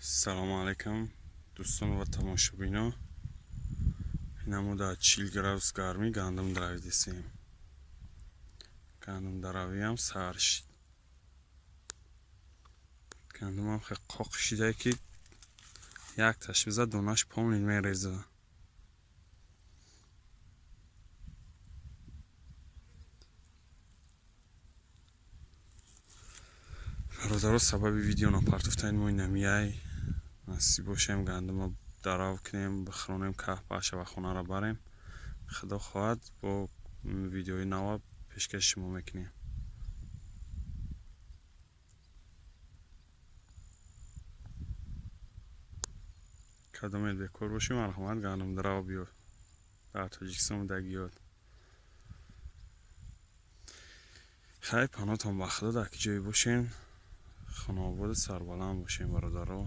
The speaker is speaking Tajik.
Салому алайкум, дӯстон ва тамошобино. Инамо дар 40 градус гармӣ гандум даравидесем. Гандумдаравиам сар шид. Гандумам хеле қоқ шидае, ки якташ бизад, донаш полный мереза. Бародаро, сабаби видео напартофтани мо инамияй. Насиб бошем, гандума дарав кунем, бихӯронем, каҳ паша ба хонара барем. Худо хоҳад, бо видеои нава пешкаши шумо мекунем. Кадомед бекор бошӣ, марҳамат, гандумдарав биё, дар Тоҷикистон будагиёт. Хайр, паноҳтон ба Худо, дар ки ҷое бошем, хонаободу сарбаланд бошем, бародаро.